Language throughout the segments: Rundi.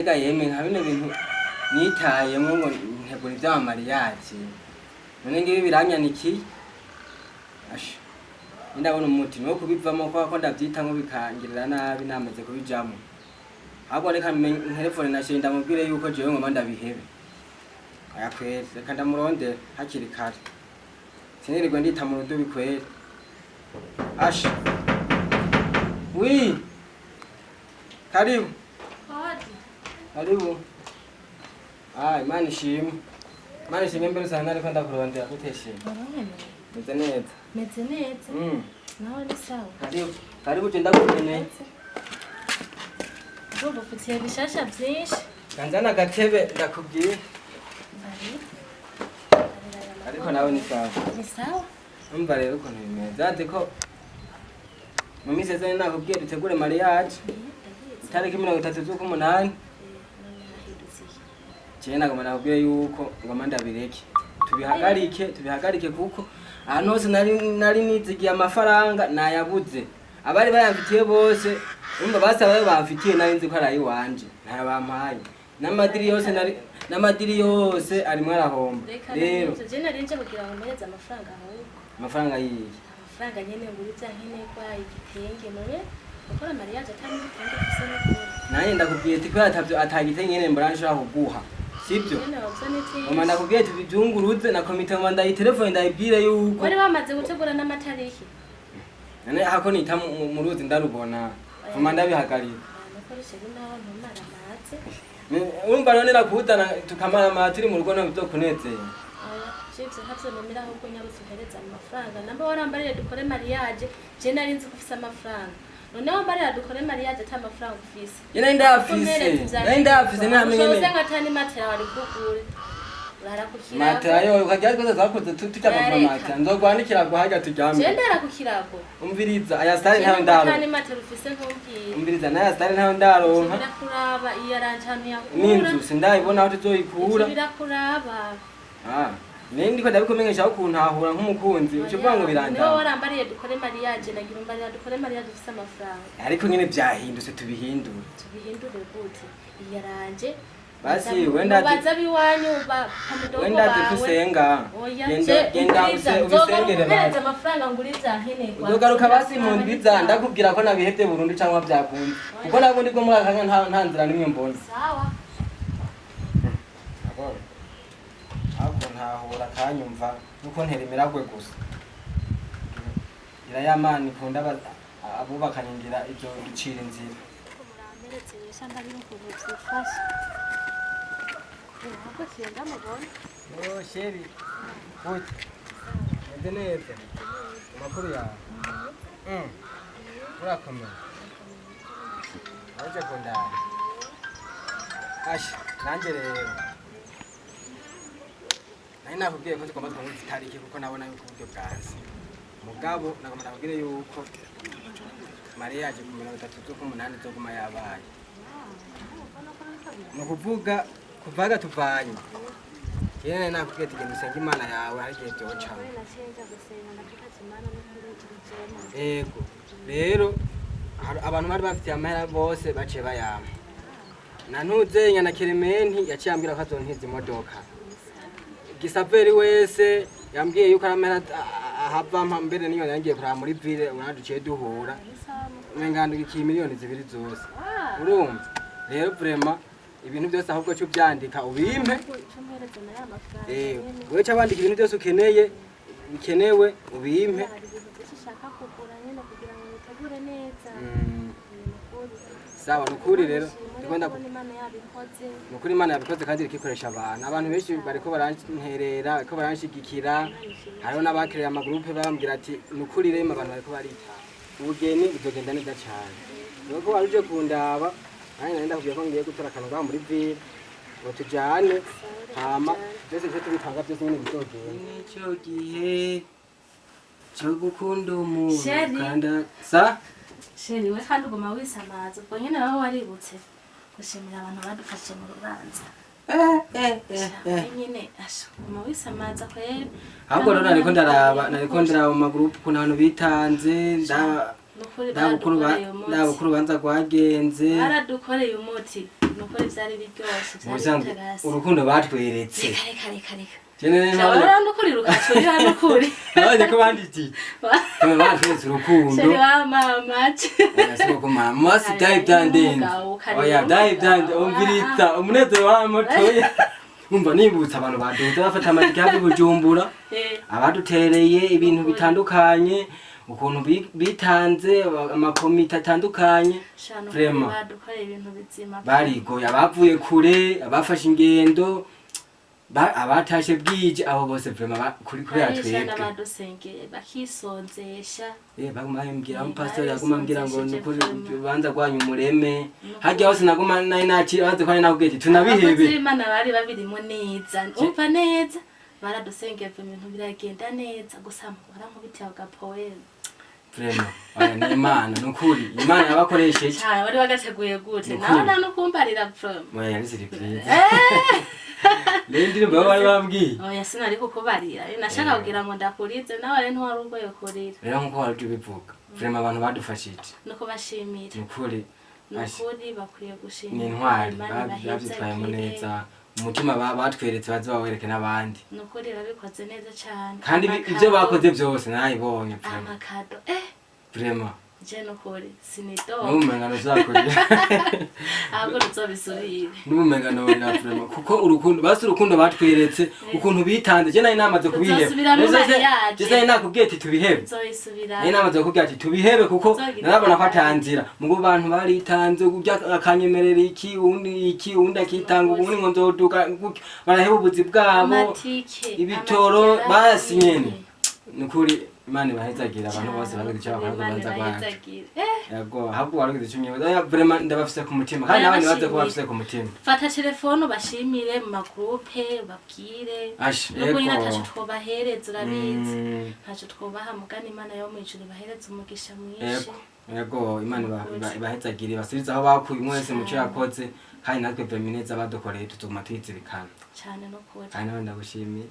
Mbega yemwe, nka bino bintu nitayemwo ngo ntegura ivy'ama mariage, none ngibi biranyanikiye. Asha, ndabona umuti niwo kubivamo, kubera ko ndavyitamwo bikangirira nabi namaze kubijamwo. Ahubwo reka nterefone na chéri, ndamubwire yuko jewe ngoma ndabihebe. Aya kweri, reka ndamurondere hakiri kare, sinirirwe ndita mu rudubi kweri. Asha, oui, karibu. Hodi. Karibu. Ah, Imana ishimwe. Imana ishimwe, mbere usanga nariko ndakurondera guteshima. Urankeneye? Meze neza. Meze neza. Nawe ni sawa? Karibu. Karibu, je ndagukeneye. Ndumva ufitiye bishasha byinshi. Kanzana agatebe ndakubwiye. Ari. Ariko nawe ni sawa? Ni sawa. Umva rero ukuntu bimeze. Azi ko mu minsi yeze nakubwiye dutegure mariage itariki 30 z'ukumunani. None hahindutse iki? Jewe nagomba nakubwiye yuko ngoma ndabireke. Tubihagarike, tubihagarike, kuko ahantu hose nari nizigiye amafaranga nayabuze. Abari bayamfitiye bose, urumva, basaba ayo bamfitiye, nari nzi ko ari ayiwanje, ntayo bampaye. N'amadiri yose nari n'amadiri yose arimwo arahomba. Reka. Rero Rero je nari nje kugira ngo mpereze amafaranga ahubwo. Amafaranga yiye? Amafaranga nyene ngura ibya nkenerwa, igitenge. None gukora mariage atari igitenge ufise n'ukuri. Nanjye ndakubwiye ati kubera atavyo atagitenge nyene mbona nshobora kuguha, sibyo? Nyene wabuze n'ikindi. Ngoma ndakubwiye tubivyunguruze na komite, ngoma ndayitelefone ndayibwire yuko Wari wamaze gutegura n'amatariki? None hako nita mu ruzi ndarubona, ngoma ndabihagarika. Nukuri chéri, nawe ntumara amazi. Urumva rero nirakuzana tukamarama turi mu rugo, ntabwo bizokunezera. Oya, jivyo ntavyo nemera, ahubwo nyarutse uhereze amafaranga. Namba warambarire dukore mariage, je nari nzi ko ufise amafaranga. None wambarira dukore mariage ata mafaranga ufise? Je nari ndayafise, nari ndayafise, ntamenye Ushoboze neza. nka tani matera wari bwugure, urara ku kirago. Matera yo ukagira twese twakoze tujya kugura. Yareka. Matera nzogwandikira guharya Je turyame. ndara ku kirago. Umviriza, aya stari ntayo Tani ndaronka. matera ufise ntumbwire. Umviriza, n'aya stari ntayo ndaronka. Birakuraba, iyo aranje ahantu yakura. N'inzu sindayibona aho tuzoyikura. Ivyo birakuraba. Ah, nari ndiko ndabikumenyesha aho kuntahura nk'umukunzi uca uvuga ngo Niwe birandaba. warambariye dukore mariage, nagira umbarira dukore mariage ufise amafaranga. Ariko nyine byahindutse, tubihindure. Tubihindure gute? Iyaranje. Basi, wenda baza biwanyu ba pamudogo wenda azi ko bawe. usenga. Oya, Genda, je genda umviriza, ubisengere nzogaruka basi. uhereze amafaranga ngura ivya nkenerwa. Uzogaruka basi mu ndwiza ndakubwira ko nabihevye burundu cyangwa byakunze, kuko nabundi bwo muri aka kanya nta nzira n'imwe mbona. Sawa. Ahubwo ntahura akanyumva nuko ntera imiragwe gusa, ngira ya Mana ikunda abubakanye, ngira ibyo ducira inzira. Muramperetse nyisha, ndabona ukuntu vyifashe. Ahubwo kiyo ndamubona. Oh chéri, gute? Meze neza. Amakuru yawe? Urakomeye? Waje kundaba? Asha, nanjye rero nari nakubwiye ko tugomba twunguza itariki, kuko nabona yuko uburyo bwanze. Mugabo nagomba nakubwire yuko Mariya yaje ku 30 z'ukumunani zoguma yabaye. Ni ukuvuga kuva tuvanye kera, nari nakubwiye ati genda usenge Imana yawe, hari igihe byocamo. Ego rero, abantu bari bafitiye amahera bose baciye bayampa. Nanuzenya na Kerementi yaciye ambwira ko azontiza imodoka. Gisaveri wese yambwiye yuko ari amahera ahava mpa mbere, niyo yangiye kuraba muri ville ubona duciye duhura, umenga ndugikiye miliyoni 2 zose. Urumva rero, vraiment ibintu byose ahubwo cyo ubyandika ubimpe. Wewe ca wandika ibintu byose ukeneye bikenewe ubimpe. Hari ibintu byinshi ushaka kugura nyine kugira ngo witegure neza. Sawa, nukuri rero ndiko ndabona Imana yabikoze. Nukuri Imana yabikoze kandi iriko abantu benshi bariko baranterera, bariko baranshigikira. Hariho n'abakiriye ama groupe bambwira ati nukuri rema, abantu bariko barita ubugeni buzogenda neza cyane. Nuko wari uje kundaba, nanjye nari ndakubwiye ko ngiye gutora akantu ngaho muri ville ngo tujane, hama byose byo tubipanga byose nyine bizogenda. Nico gihe cyo gukunda umuntu. Chéri. Kanda sa. Chéri we, kandi uguma wisamaza ubwo nyine wowe waributse gushimira abantu badufashe mu rubanza. We nyine asha uguma wisamaza kweri. Ahubwo rero nariko ndaraba mu ma groupe ukuntu abantu bitanze, Nukuri ndaba baradukoreye umuti. ndaba uko urubanza rwagenze. Baradukoreye umuti. Nukuri vyari biryoshe, Mu vyari bisanzwe bitarasi. urukundo batweretse. Reka, reka, reka, reka. Jene Shobora nukuri rukacurira nukuri. nabonye ko banditse batweretse urukundo. Chéri wa mama. Oya, siko mama si byari byandenze. Oya, byari byandenze. Umviriza umunezero wa motoya, umva nibutsa abantu baduze bafata amatike hafi Bujumbura, abadutereye ibintu bitandukanye, ukuntu bitanze, amakomite atandukanye. Shano. Vraiment. Badukoreye ibintu bizima. Barigoye, abavuye kure, abafashe ingendo, abatashe bwije, abo bose vraiment kuri kuri Barisha twebwe. N'abadusengeye bakisonzesha. Baguma bambwira, umupasiteri yaguma ambwira ngo barisonzesheje. nukuri Vraiment. urubanza rwanyu mureme harya hose naguma nari nakiri bazi ko ari nakubwiye ati tunabihebe. Abakozi b'Imana bari babirimo neza, umva neza, baradusengeye ibintu biragenda neza, gusa barankubitiye agapoema. Vraiment, oya, ni Imana, nukuri Imana yabakoresheje. Cyane, bari bagateguye gute? Nukuri. Nawe nta nukumbarira vraiment. Oya, yari surprise rero, indirimbo baba bari bambwiye. Oya, sinari kukubarira, nashaka kugira ngo ndakurize, nawe rero ntiwari ugoye kurira. Rero nkuko wari ubivuga, vraiment abantu badufashije No kubashimira. Nukuri. Nukuri bakwiye ni gushimira. Intwari. Imana Babyitwayemo ibahezagire. neza, umutima batweretse baze bawereke n'abandi. Nukuri babikoze neza cyane. Kandi ibyo bakoze byose narabibonye vraiment. Amakado, Vraiment. je nukuri sinidoga. N'ubumengano uzakorera. Ahubwo ruzobisubire. N'ubumengano na vraiment, kuko urukundo basi, urukundo batweretse, ukuntu bitanze, je nari namaze kubiheba. Tuzosubiramo mariage. Je nari nakubwiye ati tubihebe. Nzoyisubira. Nari namaze kukubwira ati tubihebe, kuko Nzogira narabona ko ikibazo. atanzira mugo bantu baritanze, kurya akanyemerera iki, uwundi iki, uwundi akitanga, ubundi ngo nzoduka gutyo, baraheba ubuzi bwabo, Amatike, ibitoro, amatike basi nyene. yarakwiriye. Nukuri Imana ibahezagira abantu bose bagize icyo bakora ku rubanza rwacu. Ibahezagire. Yego, ahubwo waragize icyo unyoza. Oya, vraiment ndabafise ku mutima, kandi n'abandi baze ko bafise ku mutima. Fata telefone ubashimire mu magroupe, babwire. Asha, Nubwo nyine yego. ataco twobahereza, urabizi, ntaco twobaha, mugani Imana yo mw'ijuru ibahereza umugisha mwinshi. Yego, yego, Imana ibahezagire, basubize aho bakuye, umwe wese mu cyo yakoze, kandi natwe vraiment neza badukoreye tutuma tuyizirikana. Cane nukuri. Kandi nawe ndagushimiye.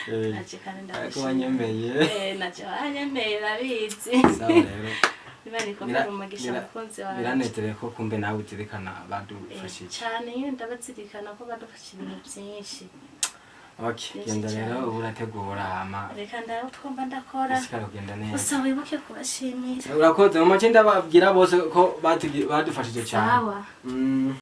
Naje kandi Ariko ndagushimiye. wanyemeye. Naje wanyemeye, urabizi. Sawa rero. Imana ikomere umugisha, mukunzi wanje. Biranezerewe ko kumbe nawe uzirikana badufashije. Cane nyine, ndabazirikana ko badufasha ibintu vyinshi. Okay, Byinshi genda rero. cane. Ubu urategura hama. Reka ndabe twumva ndakora. Isikara kugenda neza. Gusa wibuke kubashimira. Urakoze, mu make ndababwira bose ko badufashije cyane. Sawa.